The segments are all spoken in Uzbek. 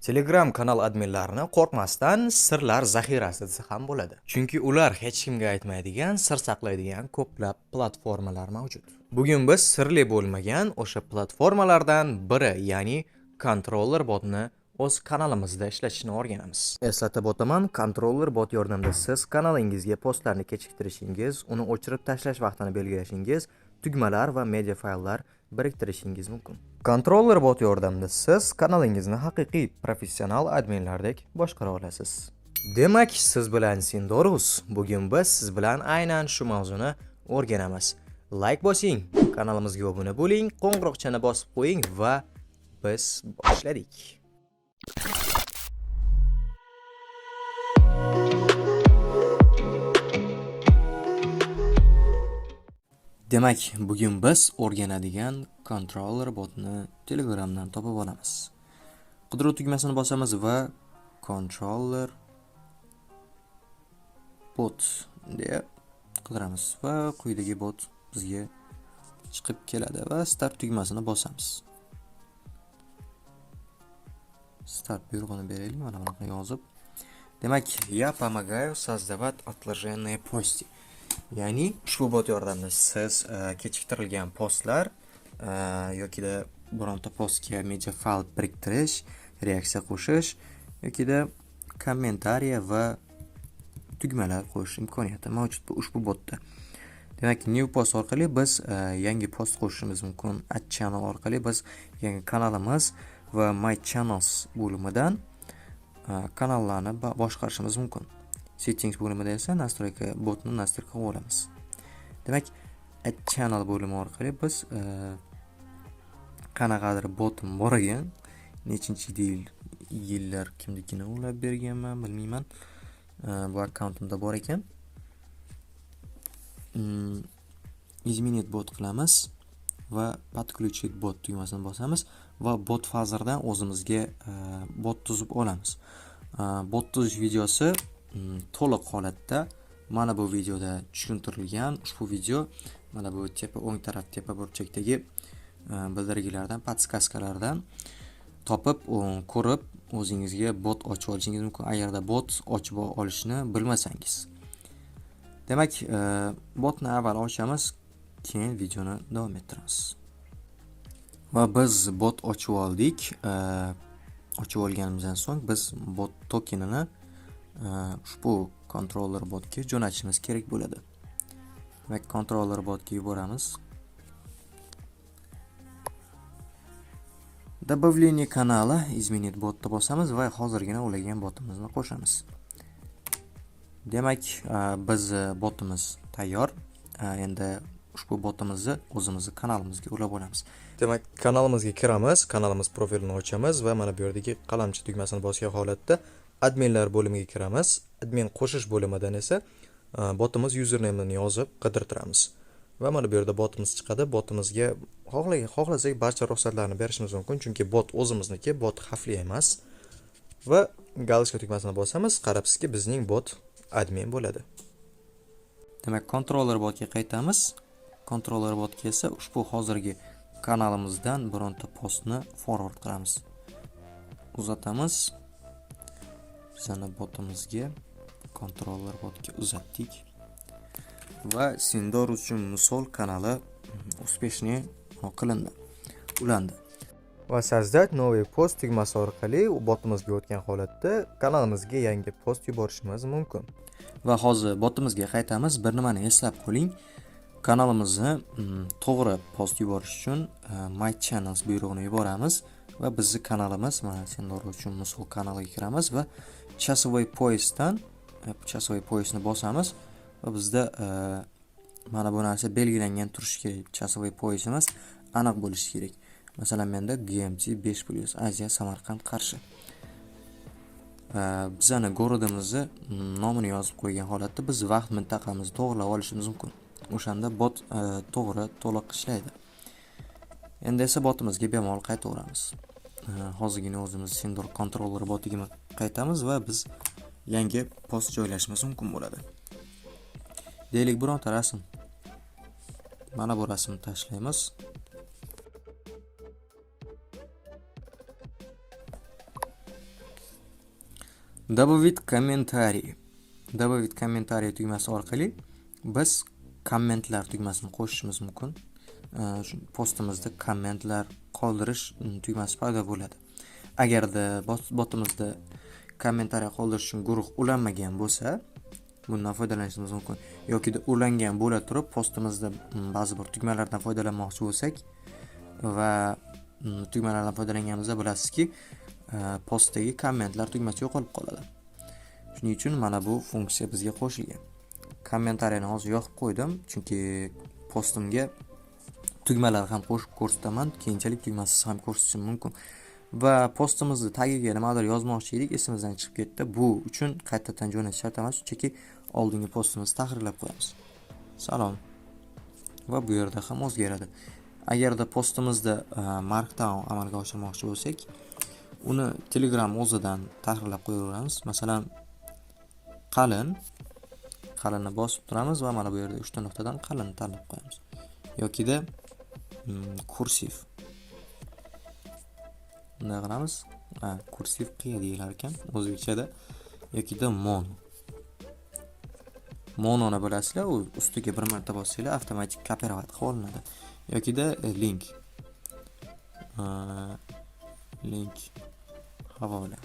Telegram kanal adminlarini qo'rqmasdan sirlar zaxirasi desa ham bo'ladi. Chunki ular hech kimga aytmaydigan, sir saqlaydigan ko'plab platformalar mavjud. Bugun biz sirli bo'lmagan o'sha platformalardan biri, ya'ni controller botni o'z kanalimizda ishlatishni o'rganamiz. Eslatib o'taman, controller bot yordamida siz kanalingizga postlarni kechiktirishingiz, uni o'chirib tashlash vaqtini belgilashingiz, tugmalar va media fayllar biriktirishingiz mumkin. Controller bot yordamida siz kanalingizni haqiqiy professional adminlardek boshqara olasiz. Demak, siz bilan Sindorus. Bugun biz siz bilan aynan shu mavzuni o'rganamiz. Like bosing, kanalimizga obuna bo'ling, qo'ng'iroqchani bosib qo'ying va biz boshladik. Demak, bugun biz o'rganadigan controller botni Telegramdan topib olamiz. Qidiruv tugmasini bosamiz va controller bot deya qidiramiz va quyidagi bot bizga chiqib keladi va start tugmasini bosamiz. Start buyrug'ini beraylik, mana bunaqa yozib. Demak, я помогаю создавать отложенные посты. Ya'ni ushbu bot yordamida siz kechiktirilgan postlar yokida bironta postga media fayl biriktirish, reaksiya qo'shish yokida kommentariya va tugmalar qo'shish imkoniyati mavjud bu ushbu botda. Demak, new post orqali biz yangi post qo'shishimiz mumkin. Add channel orqali biz yangi kanalimiz va my channels bo'limidan kanallarni boshqarishimiz mumkin. Settings bo'limida esa настройка botni настройка qilib olamiz. Demak, add channel bo'limi orqali biz qanaqadir botim bor ekan, nechinchi yillar kimnikini ulab berganman, bilmayman. Bu akkauntimda bor ekan. Изменить bot qilamiz va подключить bot tugmasini bosamiz va bot fazirdan o'zimizga bot tuzib olamiz. Bot tuzish videosi to'liq holatda mana bu videoda tushuntirilgan. Ushbu video mana bu tepa o'ng taraf tepa burchakdagi bildirgilardan, podskaskalardan topib, ko'rib o'zingizga bot ochib olishingiz mumkin, agarda bot ochib olishni bilmasangiz. Demak, botni avval ochamiz, keyin videoni davom ettiramiz. Va biz bot ochib oldik. Ochib olganimizdan so'ng biz bot tokenini ushbu controller botga jo'natishimiz kerak bo'ladi. Demak, controller botga yuboramiz. Добавление канала, изменить botni bosamiz va hozirgina ulagan botimizni qo'shamiz. Demak, biz botimiz tayyor. Endi ushbu botimizni o'zimizni kanalimizga ulab olamiz. Demak, kanalimizga kiramiz, kanalimiz profilini ochamiz va mana bu yerdagi qalamcha tugmasini bosgan holatda adminlar bo'limiga kiramiz. Admin qo'shish bo'limidan esa botimiz username-ini yozib qidirtiramiz. Va mana bu yerda botimiz chiqadi. Botimizga xohlasak barcha ruxsatlarni berishimiz mumkin, chunki bot o'zimizniki, bot xavfli emas. Va galochka tugmasini bosamiz, qarabsizki bizning bot admin bo'ladi. Demak, controller botga qaytamiz. Controller botga esa ushbu hozirgi kanalimizdan bironta postni forward qilamiz. Uzatamiz. Bizani botimizga controller botga uzatdik. Va Sindor uchun misol kanali uspeshniy qilindi, ulandi. Va создать новый post tugmasi orqali botimizga o'tgan holatda kanalimizga yangi post yuborishimiz mumkin. Va hozir botimizga qaytamiz. Bir nimani eslab qo'ying. Kanalimizni to'g'ri post yuborish uchun My Channels buyrug'ini yuboramiz va bizni kanalimiz mana Sindor uchun misol kanaliga kiramiz va часовой поясdan часовой поясni bosamiz va bizda mana bu narsa belgilangan turishi kerak. Часовой поясimiz aniq bo'lishi kerak. Masalan, menda GMT 5+ Aziya Samarqand Qarshi. Bizani gorodimizni nomini yozib qo'ygan holatda biz vaqt mintaqamizni to'g'rilab olishimiz mumkin. O'shanda bot to'g'ri to'liq ishlaydi. Endi esa botimizga bemalol qaytaveramiz. Hozirgina o'zimiz Sindor controller botiga qaytamiz va biz yangi post joylashimiz mumkin bo'ladi. Deylik, bironta rasm. Mana bu rasmni tashlaymiz. Добавить комментарий. Добавить комментарий tugmasi orqali biz kommentlar tugmasini qo'shishimiz mumkin. Shu postimizda kommentlar qoldirish tugmasi paydo bo'ladi. Agarda botimizda kommentariy qoldirish uchun guruh ulanmagan bo'lsa, bundan foydalanishimiz mumkin. Yokida ulangan bo'la turib, postimizda ba'zi bir tugmalardan foydalanmoqchi bo'lsak va tugmalardan foydalanganimizda, bilasizki, postdagi kommentlar tugmasi yo'qolib qoladi. Shuning uchun mana bu funksiya bizga qo'shilgan. Kommentariyani hozir yoqib qo'ydim, chunki postimga tugmalar ham qo'shib ko'rsataman, keyinchalik tugmasiz ham ko'rsatishim mumkin. Va postimizni tagiga nimadir yozmoqchi edik, esimizdan chiqib ketdi. Bu uchun qaytadan jo'natish shart emas, chunki oldingi postimizni tahrirlab qo'yamiz. Salom. Va bu yerda ham o'zgaradi. Agarda postimizda markdown amalga oshirmoqchi bo'lsak, uni Telegram o'zidan tahrirlab qo'yaveramiz. Masalan, qalin, qalinni bosib turamiz va mana bu yerda uchta nuqtadan qalinni tanlab qo'yamiz. Yokida kursiv. Bunday qilamiz. Ha, kursiv qiya deyilar ekan o'zbekchada. Yokida mono. Mononi bilasizlar, u ustiga bir marta bossanglar, avtomatik копировать qilib olinadi. Yokida link. Link, havola.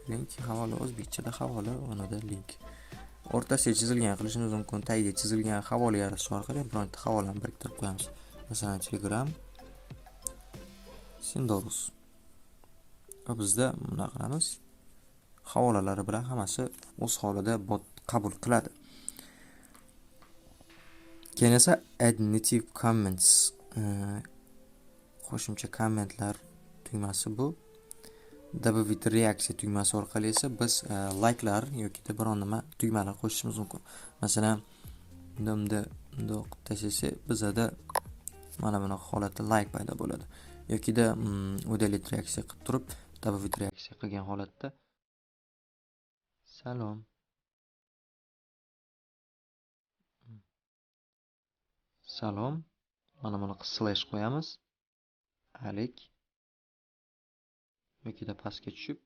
Link, havola, o'zbekchada havola, unida link. O'rtasiga chizilgan qilishimiz mumkin, tagiga chizilgan havola yaratish orqali bironta havolani biriktirib qo'yamiz. Masalan, Telegram Sindorus. Va bizda bunday qilamiz. Havolalari bilan hammasi o'z holida bot qabul qiladi. Keyin esa add native comments, qo'shimcha kommentlar tugmasi bu. Добавить reaksiya tugmasi orqali esa biz layklar yoki biron nima tugmalar qo'shishimiz mumkin. Masalan, bunda bundoq qilib tashlasak, bizada mana bunaqa holatda layk paydo bo'ladi. Yokida удалить reaksiya qilib turib, добавить reaksiya qilgan holatda salom. Salom. Mana bunaqa slash qo'yamiz. Alik yokida pastga tushib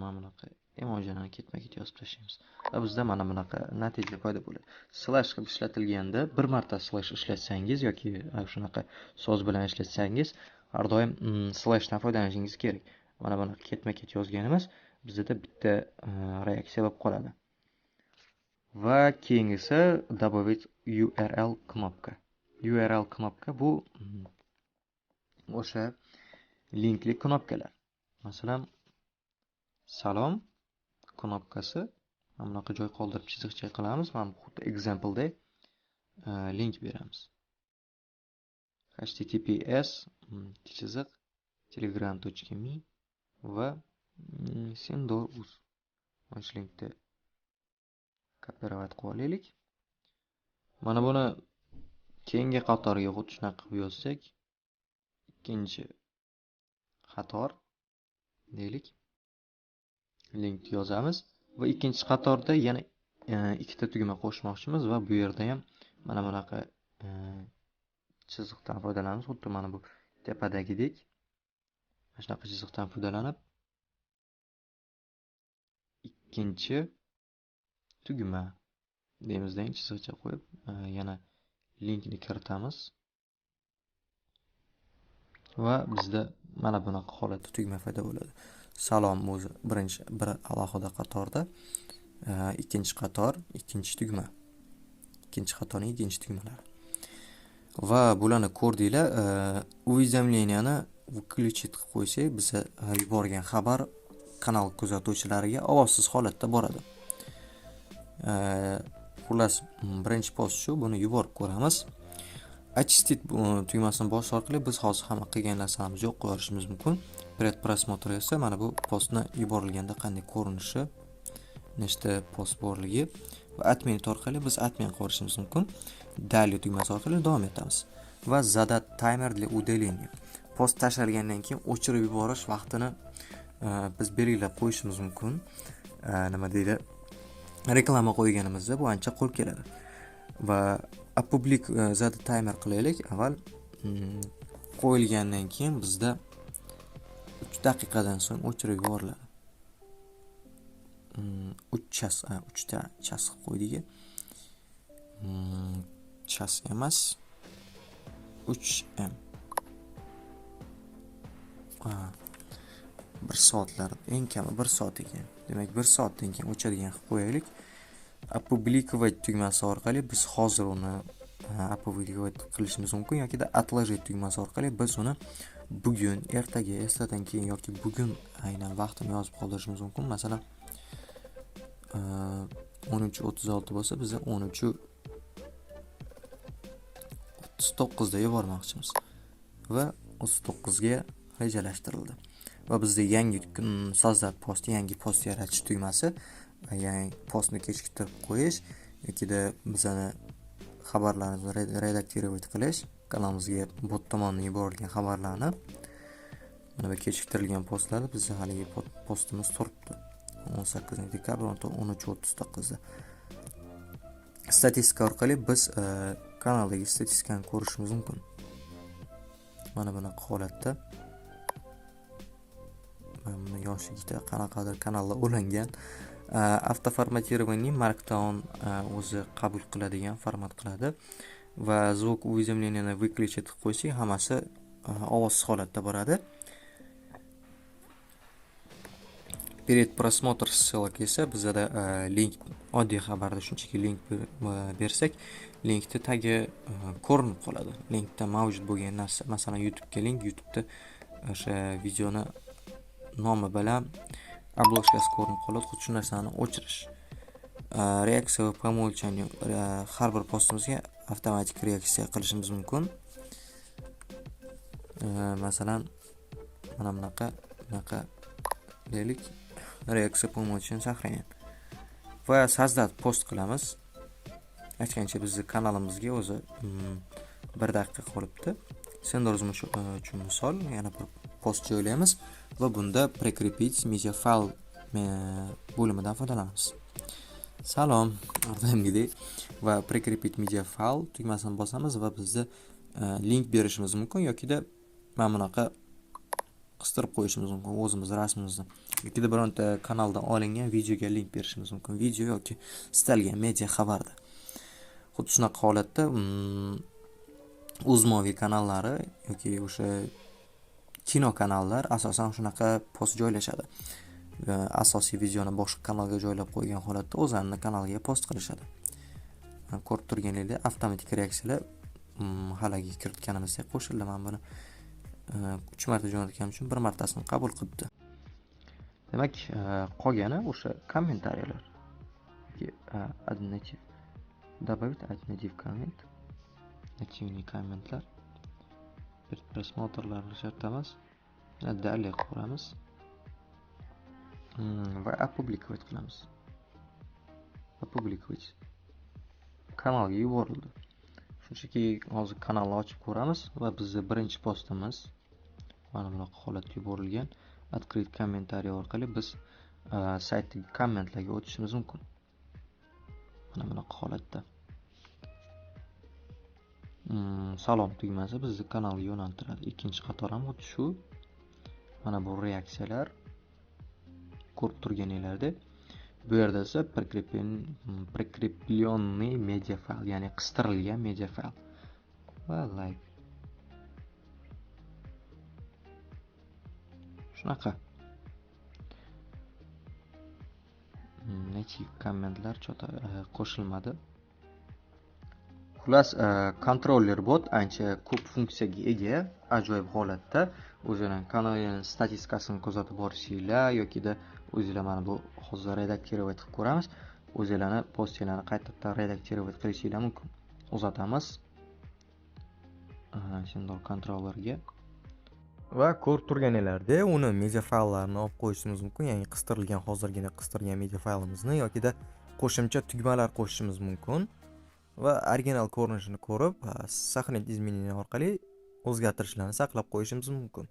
mana bunaqa emojini ketma-ket yozib tashlaymiz. Va bizda mana bunaqa natija paydo bo'ladi. Slash qilib ishlatilganda, bir marta slash ishlatsangiz yoki shunaqa so'z bilan ishlatsangiz, har doim slashdan foydalanishingiz kerak. Mana bunaqa ketma-ket yozganimiz bizda bitta reaksiya bo'lib qoladi. Va keyingisi добавить URL knopka. URL knopka bu o'sha linkli knopkalar. Masalan, salom knopkasi, mana bunaqa joy qoldirib chiziqcha qilamiz. Mana bu xuddi example'dek link beramiz. https chiziq telegram.me va sindor.uz. Mana shu linkni копировать qilib olaylik. Mana buni keyingi qatorga xuddi shunaqa qilib yozsak, ikkinchi qator deylik. Linkni yozamiz va ikkinchi qatorda yana ikkita tugma qo'shmoqchimiz va bu yerda ham mana bunaqa chiziqdan foydalanamiz, xuddi mana bu tepadagidek. Mana shunaqa chiziqdan foydalanib ikkinchi tugma deymizdan chiziqcha qo'yib, yana linkni kiritamiz va bizda mana bunaqa holatda tugma paydo bo'ladi. Salom o'zi birinchi bir alohida qatorda, ikkinchi qator, ikkinchi tugma. Ikkinchi qatorning ikkinchi tugmalari. Va bularni ko'rdinglar, уведомления ni включить qilib qo'ysak, biza yuborgan xabar kanal kuzatuvchilariga ovozsiz holatda boradi. Xullas, birinchi post shu, buni yuborib ko'ramiz. Очистить tugmasini bosish orqali biz hozir hamma qilgan narsamizni yo'q qilib yuborishimiz mumkin. Предпросмотр esa mana bu postni yuborilganda qanday ko'rinishi, nechta post borligi va отменить orqali biz отмен qilib yuborishimiz mumkin. Далее tugmasi orqali davom etamiz. Va задать таймер для удаления. Post tashlangandan keyin o'chirib yuborish vaqtini biz belgilab qo'yishimiz mumkin. Nima deydi? Reklama qo'yganimizda bu ancha qo'l keladi. Va public задать таймер qilaylik. Avval qo'yilgandan keyin bizda 3 daqiqadan so'ng o'chirib yuboriladi. 3 час, 3 ta час qilib qo'ydik. Час emas, 3 m. 1 soatlar, eng kami 1 soat ekan. Demak, 1 soatdan keyin o'chadigan qilib qo'yaylik. Опубликовать tugmasi orqali biz hozir uni опубликовать qilishimiz mumkin yokida отложить tugmasi orqali biz uni bugun, ertaga, ertadan keyin yoki bugun aynan vaqtini yozib qoldirishimiz mumkin. Masalan, 13:36 bo'lsa, biz 13:39 da yubormoqchimiz va 39 ga rejalashtirildi. Va bizda yangi создать пост, yangi post yaratish tugmasi, ya'ni postni kechiktirib qo'yish yokida bizani xabarlarimizni редактировать qilish, kanalimizga bot tomonidan yuborilgan xabarlarni, mana bu kechiktirilgan postlar, bizni haligi postimiz turibdi 18 dekabr 13:39 da. Statistika orqali biz kanaldagi statistikani ko'rishimiz mumkin. Mana bunaqa holatda, mana buni yoshligida qanaqadir kanallar ulangan. Автоформатирование, Markdown o'zi qabul qiladigan format qiladi va звук уведомления ni выключить qilib qo'ysak, hammasi ovozsiz holatda boradi. Перед просмотр ссылок esa bizada link, oddiy xabarda shunchaki link bersak, linkni tagi ko'rinib qoladi. Linkda mavjud bo'lgan narsa, masalan, YouTube'ga link, YouTube'da o'sha videoni nomi bilan обложка si ko'rinib qoladi. Xuddi shu narsani o'chirish. Reaksiya по умолчанию, har bir postimizga avtomatik reaksiya qilishimiz mumkin. Masalan, mana bunaqa deylik, reaksiya по умолчанию сохранен va создать пост qilamiz. Aytgancha, bizni kanalimizga o'zi 1 daqiqa qolibdi. Sendor uchun misol, yana bir post joylaymiz va bunda прикрепить media fayl bo'limidan foydalanamiz. Salom, har doimgidek, va прикрепить media fayl tugmasini bosamiz va bizda link berishimiz mumkin yokida mana bunaqa qistirib qo'yishimiz mumkin o'zimiz rasmimizni yokida bironta kanaldan olingan videoga link berishimiz mumkin, video yoki istalgan media xabarda. Xuddi shunaqa holatda Uzmoviy kanallari yoki o'sha kino kanallar asosan shunaqa post joylashadi. Asosiy videoni boshqa kanalga joylab qo'ygan holatda o'zlarini kanaliga post qilishadi. Ko'rib turganingizdek, avtomatik reaksiyalar haligi kiritganimizda qo'shildi. Mana buni 3 marta jo'natganim uchun bir martasini qabul qilibdi. Demak, qolgani o'sha kommentariyalar. Yoki добавить native comment, нативный kommentlar, просмотр larni shart emas. Далее qilamiz va опубликовать qilamiz. Опубликовать, kanalga yuborildi. Shunchaki hozir kanalni ochib ko'ramiz va bizni birinchi postimiz mana bunaqa holatda yuborilgan. Открыть комментарий orqali biz saytdagi kommentlarga o'tishimiz mumkin. Mana bunaqa holatda salom tugmasi bizni kanalga yo'naltiradi. Ikkinchi qator ham xuddi shu. Mana bu reaksiyalar, ko'rib turganinglardek. Bu yerda esa прикрепленный media fayl, ya'ni qistirilgan media fayl va like. Shunaqa. Nechi kommentlar chota qo'shilmadi. Xullas, kontroller bot ancha ko'p funksiyaga ega, ajoyib holatda o'zini kanalining statistikasini kuzatib borishinglar yokida o'zinglar mana bu hozir редактировать qilib ko'ramiz. O'zinglarni postinglarni qaytadan редактировать qilishinglar mumkin. Uzatamiz. Sendor kontrollerga. Va ko'rib turganinglardek, uni media fayllarini olib qo'yishimiz mumkin, ya'ni qistirilgan, hozirgina qistirilgan media faylimizni yokida qo'shimcha tugmalar qo'shishimiz mumkin va original ko'rinishini ko'rib, сохранить изменения orqali o'zgartirishlarni saqlab qo'yishimiz mumkin.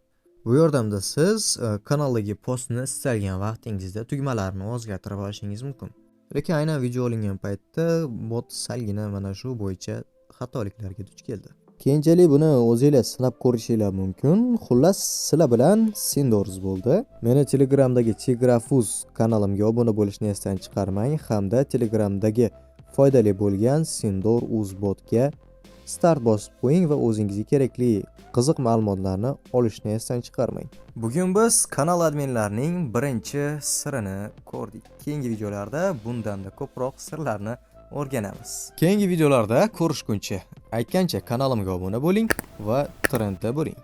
Bu yordamda siz kanaldagi postni istalgan vaqtingizda tugmalarni o'zgartirib olishingiz mumkin. Lekin aynan video olingan paytda bot salgina mana shu bo'yicha xatoliklarga duch keldi. Keyinchalik buni o'zinglar sinab ko'rishinglar mumkin. Xullas, sizlar bilan Sindorz bo'ldi. Meni Telegramdagi Tigrafuz kanalimga obuna bo'lishni esdan chiqarmang hamda Telegramdagi foydali bo'lgan Sindor Uz botga start bosib qo'ying va o'zingizga kerakli qiziq ma'lumotlarni olishni esdan chiqarmang. Bugun biz kanal adminlarining birinchi sirini ko'rdik. Keyingi videolarda bundan-da ko'proq sirlarni o'rganamiz. Keyingi videolarda ko'rishguncha, aytgancha, kanalimga obuna bo'ling va trendda bo'ling.